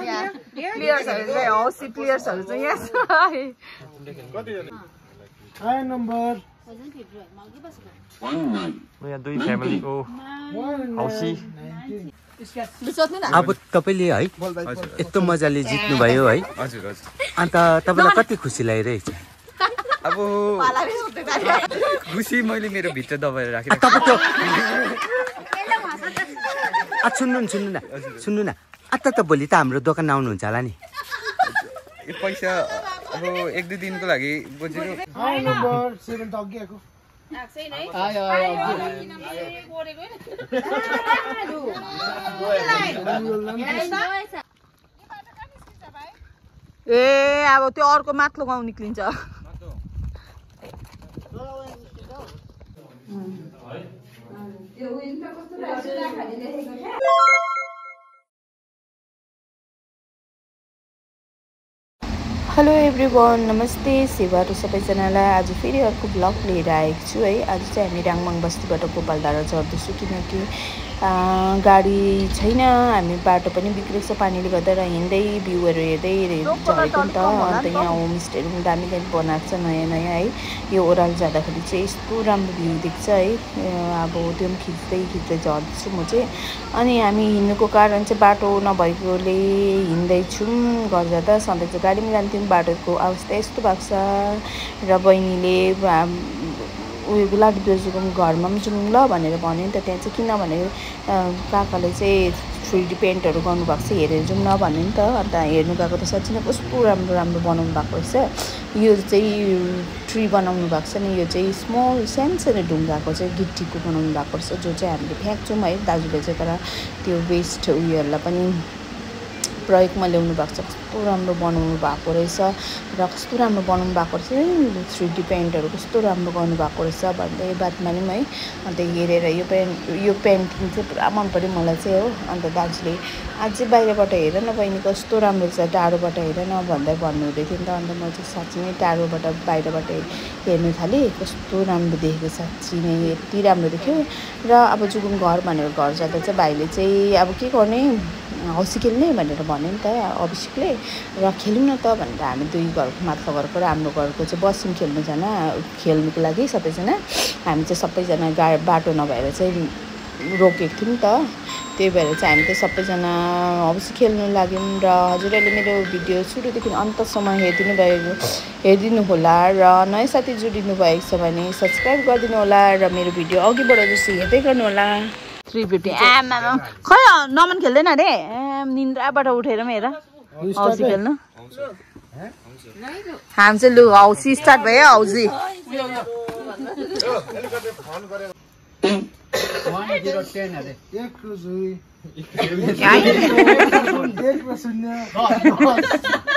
प्लेयर्सहरु चाहिँ हौसी प्लेयर्सहरु चाहिँ यहाँ छ आइ नम्बर यहाँ दुई फ्यामिलीको हौसी अब तपाईले है यस्तो मजाले जित्नु भयो है हजुर हजुर अन्त तपाईलाई कति खुसी लागिरहेछ अब खुसी मैले मेरो भित्र दबाएर राखेँ सुन्नु न त भोलि त हाम्रो दोकान आउनुहुन्छ होला नि पैसा अब 1-2 दिनको लागि बुझिनु नम्बर 7 त अघि आको ए अब त्यो अर्को माथलो गाउँ निक्लिन्छ हेलो एभ्रिवान नमस्ते सेवाहरू सबैजनालाई आज फेरि अर्को ब्लग लिएर आएको छु है आज चाहिँ हामी राङमाङ बस्तीबाट गोपालधारा झर्दैछु किनकि गाडी छैन हामी बाटो पनि बिग्रेको छ पानीले गर्दा र हिँड्दै भ्यूहरू हेर्दै झरेको नि त अन्त यहाँ होमस्टेहरू पनि दामी दामी बनाएको छ नयाँ नयाँ है यो ओह्रालो जाँदाखेरि चाहिँ यस्तो राम्रो भ्यू देख्छ है अब त्यो पनि खिच्दै झर्दैछु म चाहिँ अनि हामी हिँड्नुको कारण चाहिँ बाटो नभएकोले हिँड्दैछौँ घर जाँदा सधैँ चाहिँ गाडीमा जान्थ्यौँ बाटोको अवस्था यस्तो भएको छ र बहिनीले उयो लाडी दाजुको घरमा पनि जाउँ ल भनेर भन्यो नि त त्यहाँ चाहिँ किनभने काकाले चाहिँ 3D पेन्टहरू गर्नुभएको छ हेरेर जाउँ न भन्यो नि त अन्त हेर्नु गएको त साँच्चै नै कस्तो राम्रो बनाउनु भएको रहेछ यो चाहिँ ट्री बनाउनु भएको छ नि यो चाहिँ स्मल सानो ढुङ्गाको चाहिँ गिट्टीको बनाउनु भएको रहेछ जो चाहिँ हामीले फ्याँक्छौँ है दाजुले चाहिँ तर त्यो वेस्ट उयोहरूलाई पनि प्रयोगमा ल्याउनु भएको छ कस्तो राम्रो बनाउनु भएको रहेछ र कस्तो राम्रो बनाउनु भएको रहेछ 3D पेन्टहरू कस्तो राम्रो गर्नुभएको रहेछ भन्दै बात मान्यौँ है अन्त हेरेर यो पेन्टिङ चाहिँ पुरा मन पर्यो मलाई चाहिँ हो अन्त दाजुले अझै बाहिरबाट हेर न बहिनी कस्तो राम्रो छ टाढोबाट हेर न भन्दै भन्नुहुँदै थियो नि त अन्त म चाहिँ साँच्चै नै टाढोबाट बाहिरबाट हेर्नु थालेँ कस्तो राम्रो देखेको साँच्चै नै यति राम्रो देख्यो र अब जुगुम घर भनेर घर जाँदा चाहिँ भाइले चाहिँ अब के गर्ने हौसी खेल्ने भनेर भन्यो नि त अभिषेकले र खेलौँ न त भनेर हामी दुई घरको माथिल्लो घरको र हाम्रो घरको चाहिँ बस्यौँ खेल्नुको लागि सबैजना हामी चाहिँ सबैजना बाटो नभएर चाहिँ रोकेको थियौँ नि त त्यही भएर चाहिँ हामी चाहिँ सबैजना हौसी खेल्नु लाग्यौँ र हजुरहरूले मेरो भिडियो सुरुदेखि अन्तसम्म हेरिदिनु होला र नयाँ साथी जोडिनु भएको छ भने सब्सक्राइब गरिदिनु होला र मेरो भिडियो अघि बढाउँदैछु हेर्दै गर्नु होला 350 आमा खै नमन खेल्दैन रे निन्द्राबाट उठेर पनि हेर हौसी खेल्नु हामी चाहिँ लु हौसी स्टार्ट भयो हौसी 1-0-10 अरे एक रुजुई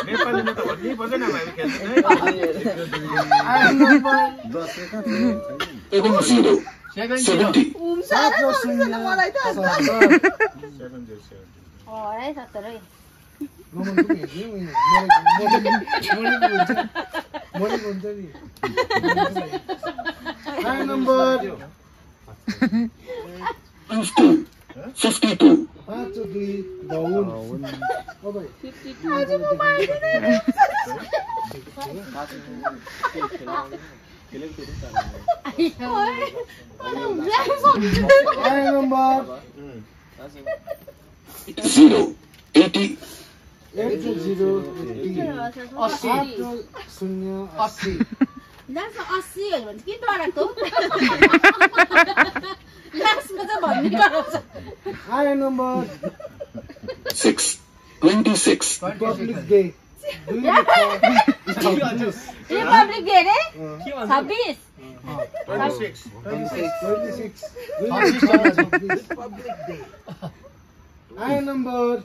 नेपालीमा त भन्नै पर्दैन हामी खेल्छौँ 70 मलाई त 52 626 Republic Day. Republic Day रे 26 Republic Day. I number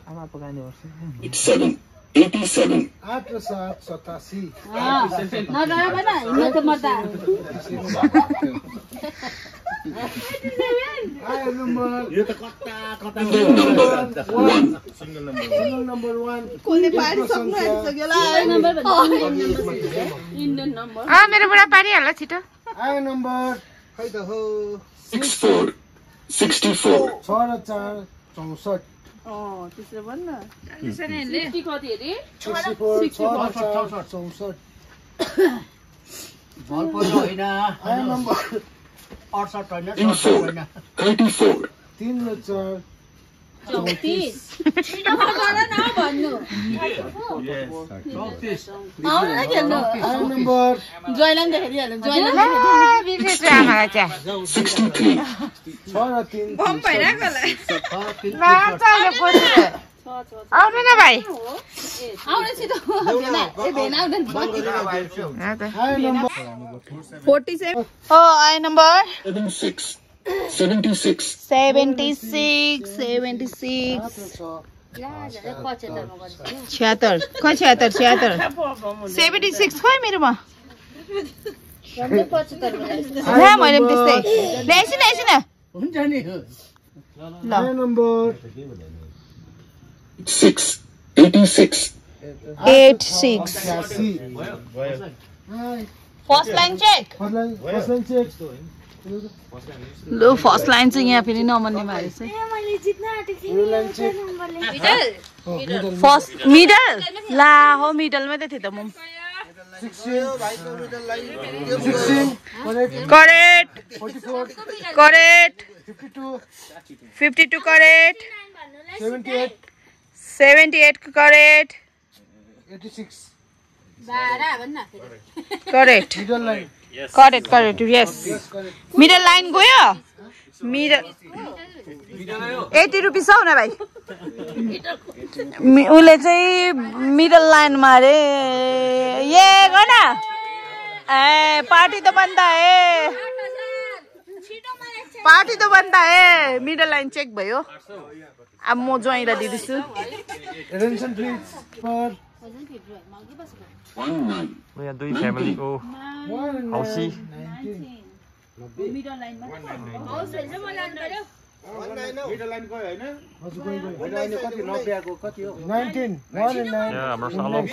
87 87 87 Single number 1 Indian number मेरो बुढा पारिहाल्ला छिटो I number 64 64 64 64 त्यसो भन्न आउनु न भाइ आउने छिटो भेन आउँदैन 47 आई नम्बर 76 76 76 खै मेरोमा मैले त्यस्तै ल्याइसिन हुन्छ नि ल नम्बर 86 फर्स्ट लाइन चेक लो फर्स्ट लाइन चाहिँ यहाँ फेरि नमन्ने भएर चाहिँ फर्स्ट मिडल ला हो मिडलमै त थियो त म करेक्ट 52 करेक्ट 78 करेक्ट 86 करेक्ट यस मिडल लाइन गयो मिडल 80 रुपिस हो न भाइ उसले चाहिँ मिडल लाइनमा अरे ये गर्न ए पार्टी त बन्दा है मिडल लाइन चेक भयो अब म ज्वाइँलाई दिदैछु यहाँ दुई फ्यामिलीको हौसी हाम्रो सालम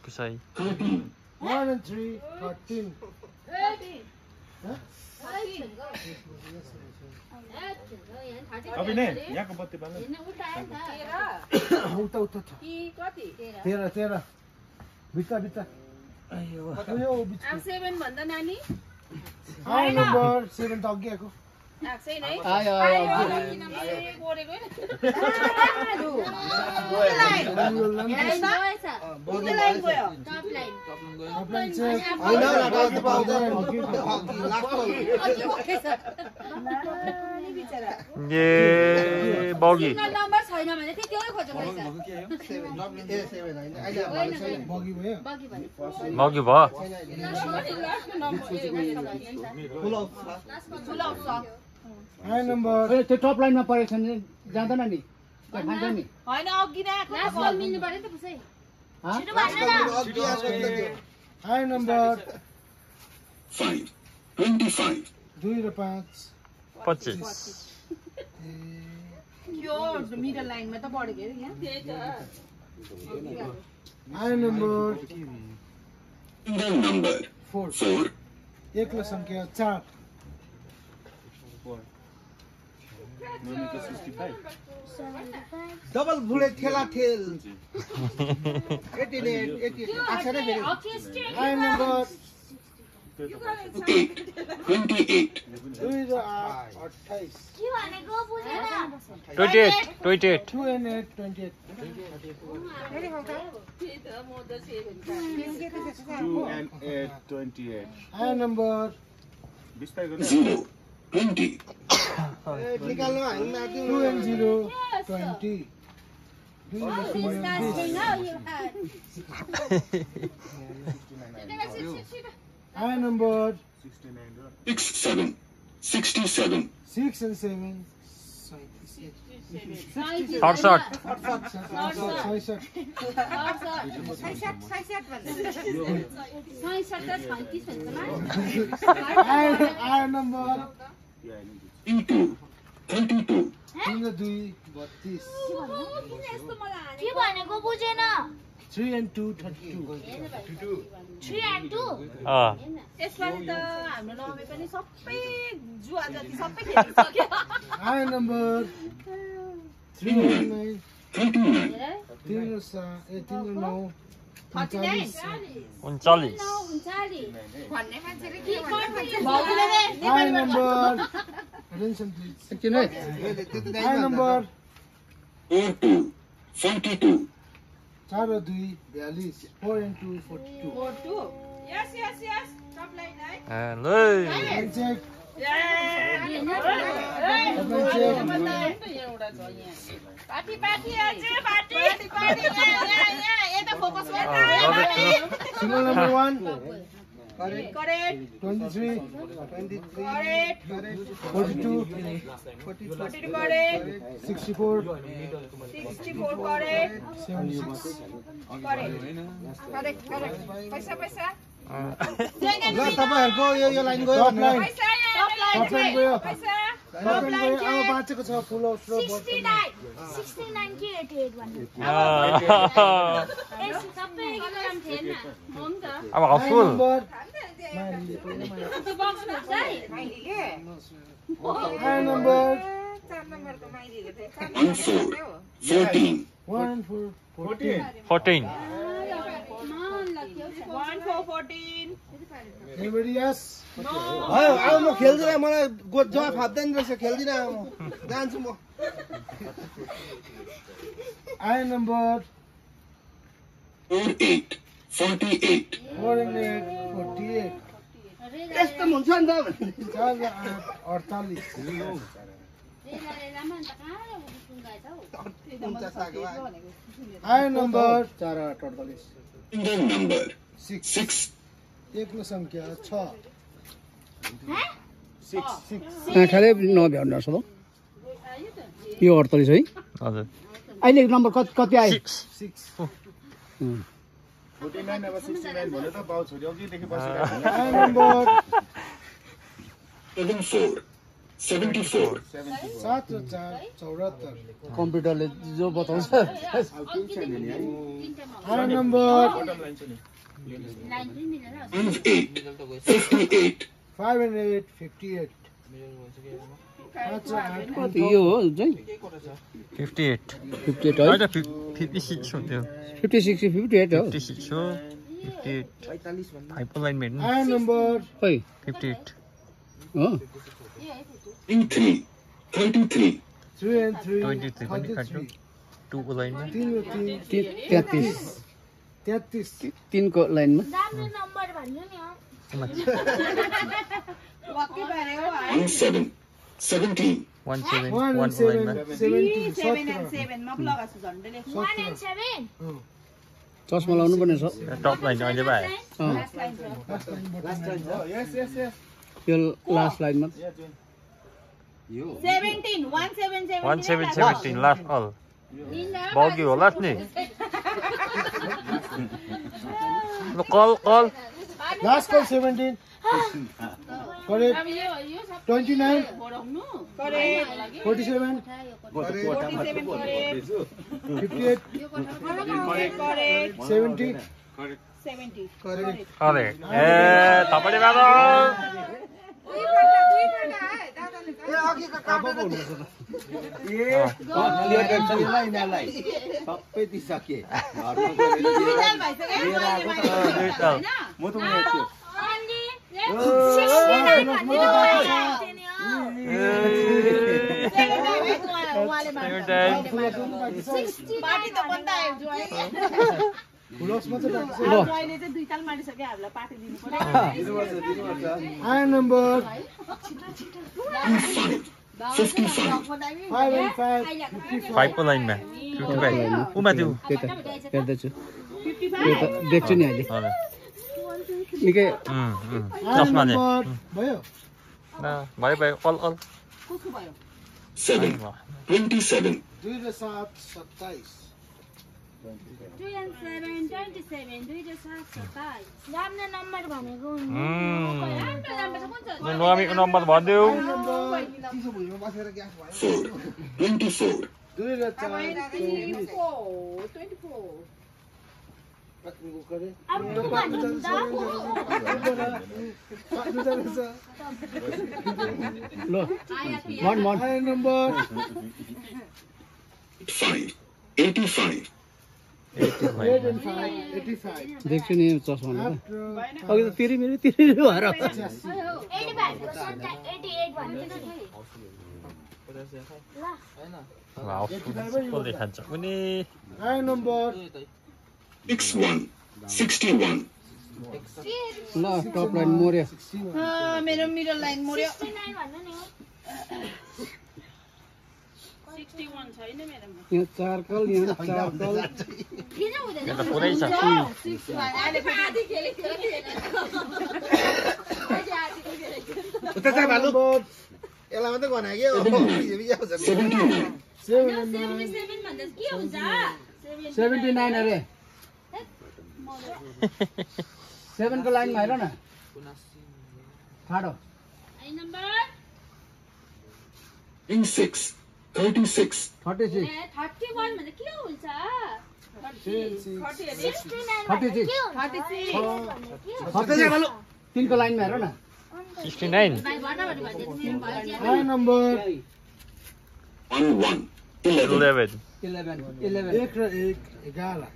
कसै 1 and 3 13 अभी नै यहाँको बत्ती बाल्नु उता 13 भित्ता आयो 7 भन्दा नानी नम्बर 7 त अघि आएको आयो ए बगी नम्बर छैन भने त्यो खोज्नु बगी भयो नम्बर त्यो टप लाइनमा परेछ नि जाँदैन नि खान्छ नि हैन अघि नै बल मिल्नु पर्यो नि त पुसै छिटो भन्नु नम्बर 5 2 र 5 25 यो मिडल लाइनमा त बढ्यो के यहाँ नम्बर 4 एकलो संख्या 4 डबल भुले ठेला ठेल 88 आछरे फेरि नम्बर 28 के भनेको बुझेन 28 2 and 8 28 नम्बर 0 20 निकाल्नु हामी 2 and 0 20 number 67 67 6 and 7 number 32 के भनेको बुझेन 3 and 2, 32. 3 and 2 यसपालि त हाम्रो नमे पनि सबै जुवा जति सबै खेलिसक्यो Iron number 319. 309. 39 भन्ने मान्छेले के गर्छ Iron number. Attention please. Iron number 42. 4 और 2 42. 4 and 2 42. 42 yes top line है Line check. पार्टी आज पार्टी यता फोकस गर्नु Single number 1. Correct 23. Correct 42. 42 correct 64. 64 correct 76. Correct पैसा ल तपाईहरुको यो लाइन गयो टप लाइन गयो अब बाँचेको छ फुल आउट 69 के 88 भन्नु ए सबै एकदम थिएन हो नि त अब फुल Iron number 4 नम्बरको माइलीले चाहिँ 14. 14 Anybody yes? अब म खेल्दिनँ मलाई जवाफ फाप्दैन रहेछ खेल्दिनँ अब म जान्छु म Iron number 48. 48. 4 and 8 48. यस्तो हुन्छ नि त 4 और 48. Iron number 4 और 48. Single number 6 एकलो संख्या 6 आँखाले नभ्याउनु पर्छ यो 48 है हजुर अहिले नम्बर कति आयो 6 49 अब 69 भन्यो त बाउ छोरी अघिदेखि बसिरहेको Iron number 74. 74. 7 और 4 74. कम्प्युटरले जो बताउँछ Iron number 58. 5 and 8 58. यो हो चाहिँ 58 58 है होइन 56 हो त्यो 56 58 हो 56 हो 58 hyper line main Iron number खै 58 हो 33. 33. 3 and 3 23 पनि काट्नु 2 को लाइनमा 3 और 3 33 33. 3 को लाइनमा राम्रो नम्बर भन्नु नि हो 17. 17. 17 1 and 1 को लाइनमा 7 7 and 7 मा लगाछु झन्डले 1 and 7 चस्मा लाउनु पर्ने छ टप लाइन अहिले भयो यस यो लास्ट लाइनमा 17 17 लास्ट अल बग्यो होला नि call Last call 17. Correct. 29. Correct 47. 47 correct 58. Correct 70. 70 Correct. अरे ए तपाईले बाबा सबै दिइसके म त पार्टी त बन्द आयो जुवाई Iron जुवाईले चाहिँ 2 ताल मारिसके हामीलाई पार्टी दिनु पर्यो number 55. 5 and 5 55. 5 को लाइनमा 55 उमा त्यो त्यता हेर्दैछु यो त देख्छु नि अहिले हजुर निकै चस्मा नि भयो भयो कल 7. 27. 2 र 7 27. 2 and 7 27 2 र 7 27 राम्रो नम्बर भनेको हो नि राम्रो नम्बर कुन छ नमिको नम्बर भनिदेऊ 24. 2 र 4 24 अब तू भन्दा लो 1 नम्बर 85. देख्छु नि चस्मा अघि त तिरी मेरो तिरी भएर 85 को सट्टा 88 भन्दिनु नि वाउ फुल देखान्छ कुनै नम्बर 61. 61. ल टप लाइन मोर्यो मेरो मिडल लाइन मोर्यो 69 भन्नु नि 61 छैन मेरोमा यहाँ चार्कल यहाँ चार्कल किन हुँदैन यो त पुरै छ उता चाहिँ भालु यसलाई मात्रै गनायो के 77 भन्दा के हुन्छ 79 अरे 7 को लाइनमा हेर न ठाडो आई नम्बर In 6. 36. 36 31 भन्दा के हुन्छ 3 को लाइनमा हेर न 69 नम्बर 11. 11 11 1 र 1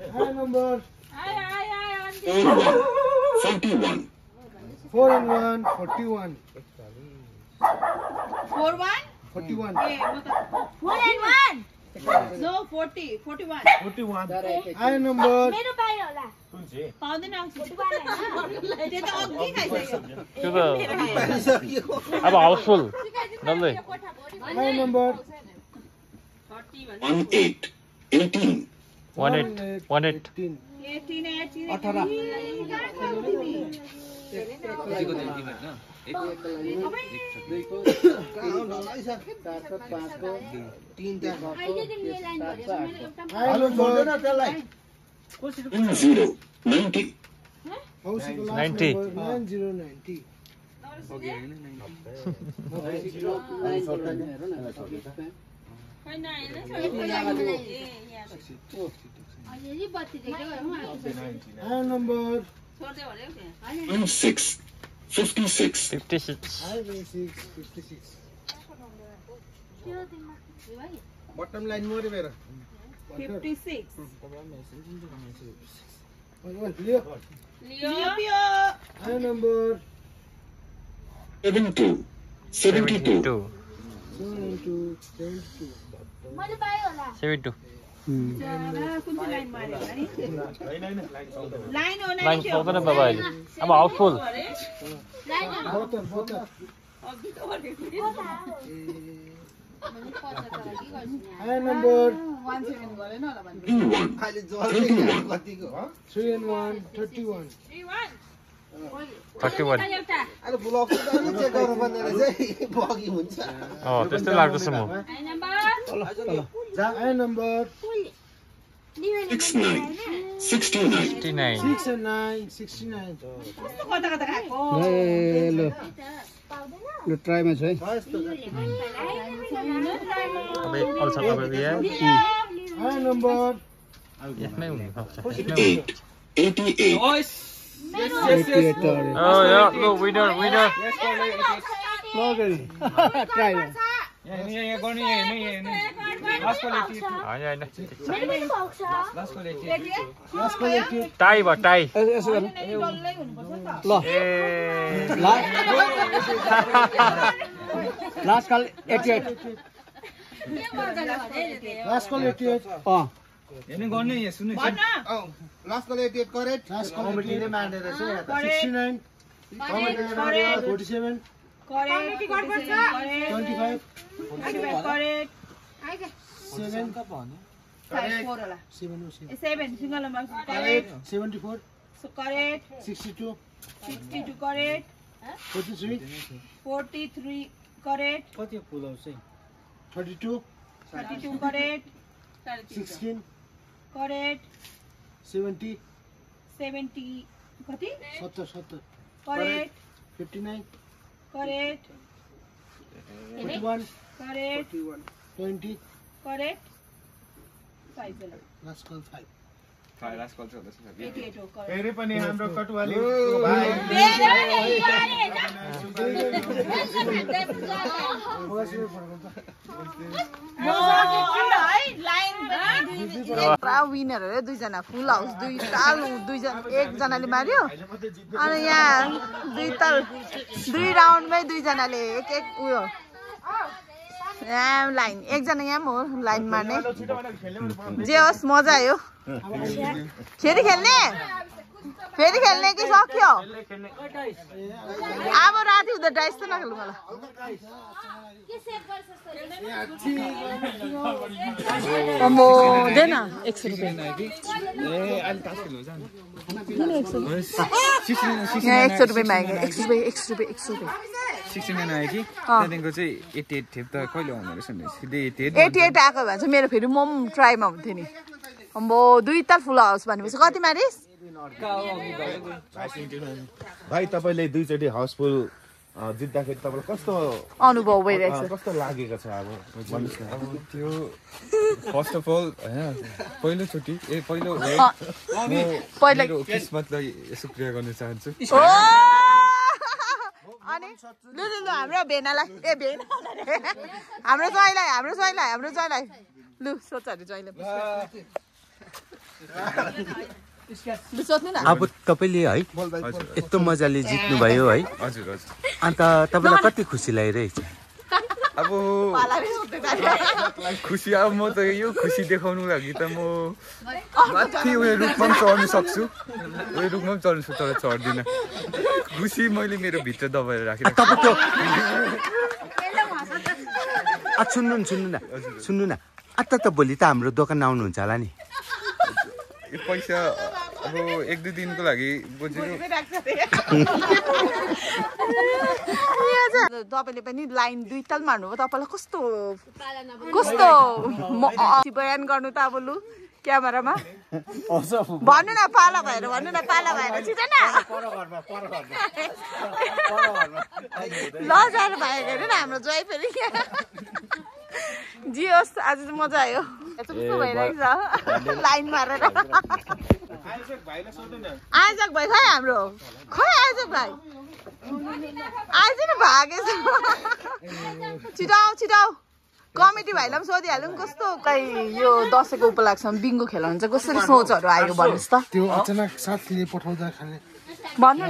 11 नम्बर 41. 4 and 1 41 41 41 ए म त 4 and 1 नो 40 41 आयो नम्बर मेरो बाहिर होला पाउँदैन त्यो त्यो त अघि खाइसक्यो त्यो त अब हाउसफुल डल्लै आयो नम्बर 18. 18. 18 18 18 In 0. 90. 90 90 अलि बत्ती देख्यो आयो नम्बर In 6. 56. 56 आयो 56 बटम लाइन मोर्यो मेरो 56 लियो लियो पियो आयो नम्बर 72. 72. 72 मैले पाएँ होला 72 कुन चाहिँ लाइन मार्यो होला नि लाइन हो लाइन पाउँदैन बाबा अहिले अब हाउसफुल आयो नम्बर 17 गरेन होला भन्नु In 1. खालि जल 31. कतिको 3 and 1 31 31 अरे ब्लक चेक गर्नुपर्ने रहेछ बगी हुन्छ त्यस्तै लाग्दैछ म आयो नम्बर 69. 69. 69 6 and 9 69 कता कता खाएको ल ल ट्राईमा छ है अब आउँछ अब यहाँ आयो नम्बर यसमै हुनु सक्छ 88. 88 या लो विनर विनर ट्राईमा हैन हैन टाई भयो टाई यसो गर्नु ल लास्ट कल 88 लास्ट कल 88 हेर्नु गर्ने यहाँ सुन्नु लास्ट कल 88 करेक्ट लास्ट कमिटीले मान्दै रहेछ 69 कमिटीले मान्यो 47 करेक्ट 25 करेक्ट 7 का भन्नु 4 होला 7 single number correct 74 correct 62 correct 43 correct कति फुल आउँछ 32 करेक्ट 16 करेक्ट 70 कति 70 correct 59 correct 41 correct 41 20 correct size ल लास्ट कल 5 लास्ट कल छ 88 हो करेक्ट फेरि पनि हाम्रो कटुवाली पुरा विनर हो दुईजना फुल हाउस एकजनाले मार्यो अनि यहाँ दुई राउन्डमै दुईजनाले एक उयो यहाँ लाइन एकजना यहाँ हो लाइन मार्ने जे होस् मजा आयो फेरि खेल्ने कि सक्यो अब राति हुँदा डाइस त नखेल्नु मलाई अम्बो देन 100 रुपैयाँ यहाँ 100 रुपैयाँ मागे 100 रुपैयाँ 69 आयो कि त्यहाँदेखिको चाहिँ 88 थिए त कहिले आउँदो रहेछ नि सिधै 88 आएको भए चाहिँ मेरो फेरि मोम ट्राईमा हुन्थ्यो नि अम्बो दुई ताल फुल हाउस भनेपछि कति मारिस भाइ तपाईले दुईचोटी हाउसफुल जित्दाखेरि तपाईलाई कस्तो अनुभव भइरहेछ कस्तो लागेको छ अब भन्नुस् न अब त्यो फर्स्ट अफ अल हैन पहिलो किस्मतलाई शुक्रिया गर्न चाहन्छु अनि लु हाम्रो भेनालाई हाम्रो ज्वाइँलाई लु सोचहरु ज्वाइँले अब तपाईले है यस्तो मजाले जित्नु भयो है हजुर अन्त तपाईलाई कति खुसी लागिरहेछ अब खुसी अब म त यो खुसी देखाउनु लागि त म माथि उयो रुखमा पनि चढ्न सक्छु उयो रुखमा पनि चढ्न सक्छु तर चढ्दिनँ खुसी मैले मेरो भित्र दबाएर राखेको सुन्नु न अत्त त भोलि त हाम्रो दोकान आउनुहुन्छ होला नि पैसा अब 1-2 दिनको लागि तपाईले पनि लाइन दुई ताल मार्नुभयो तपाईलाई कस्तो बयान गर्नु त अब लु क्यामेरामा भन्नु न पाला भएर छिटो न लजार भयो हेर्नु न हाम्रो ज्वाइँ फेरि जी होस् आज चाहिँ मजा आयो कस्तो भइरहेको छ लाइन मारेर आइजक भाइ खै हाम्रो आइजक भाइ आइज न भागेछ छिटो कमिटी भाइलाई पनि सोधिहालौँ कस्तो कहीँ यो दसैँको उपलक्ष्यमा बिङ्गो खेलाउनु चाहिँ कसरी सोचहरू आयो भन्नुहोस् त त्यो अचानक साथीले पठाउँदा खाने भन्नु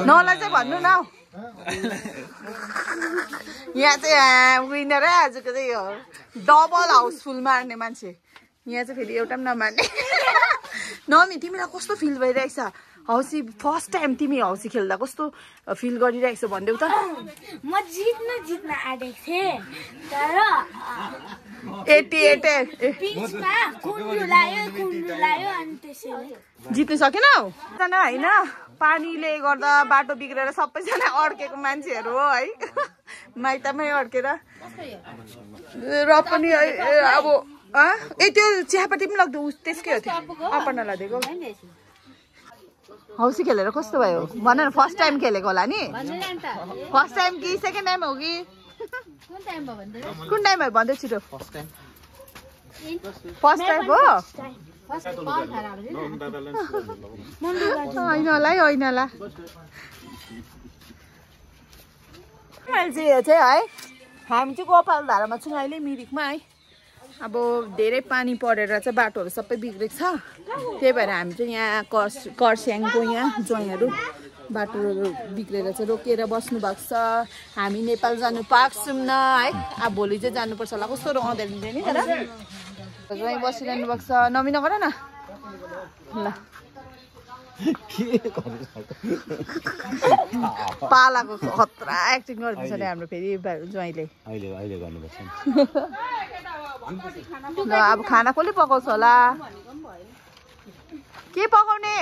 नलाई चाहिँ भन्नु न यहाँ चाहिँ विनरै आजको चाहिँ यो डबल हाउसफुल मार्ने मान्छे यहाँ चाहिँ फेरि एउटा पनि नमार्ने नमी तिमीलाई कस्तो फिल भइरहेछ हौसी फर्स्ट टाइम तिमी हौसी खेल्दा कस्तो फिल गरिरहेछ भनिदेऊ त म जित्न आँटेको थिएँ तर 88 पिचमा कुण्डु लायो अनि त्यसैले जित्नु सकेनौ होइन पानीले गर्दा बाटो बिग्रेर सबैजना अड्केको मान्छेहरू हो है माइतमै अड्केर र पनि अब त्यो चियापत्ती पनि लाग्दो त्यसकै हो त्यो अपनालाई दिएको हौसी खेलेर कस्तो भयो भन न फर्स्ट टाइम खेलेको होला नि फर्स्ट टाइम कि सेकेन्ड टाइम हो कि कुन टाइम भयो भन्दै छिटो फर्स्ट टाइम हो होइन होला है हामी चाहिँ गोपालधारामा छौँ अहिले मिरिकमा है अब धेरै पानी परेर चाहिँ बाटोहरू सबै बिग्रेको छ त्यही भएर हामी चाहिँ यहाँ कर्स्याङको यहाँ ज्वाइँहरू बाटोहरू बिग्रेर चाहिँ रोकेर बस्नु भएको छ हामी नेपाल जानु पाएको न है अब भोलि चाहिँ जानुपर्छ होला कस्तो रहँदैन नि तर ज्वाइँ बसिरहनु भएको छ नमिन गर न ल पालाको खतरा एक्टिङ गर्दैछ नि हाम्रो फेरि ज्वाइँले अहिले गर्नुपर्छ ल अब खाना कसले पकाउँछ होला के पकाउने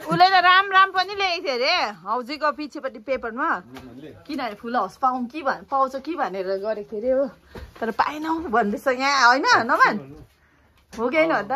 उसले त राम पनि ल्याएको थियो अरे हौजीको पछिपट्टि पेपरमा किनभने फुल हाउस पाउँछ कि भनेर गरेको थियो अरे हो तर पाएनौ भन्दैछ यहाँ होइन नमान हो कि होइन त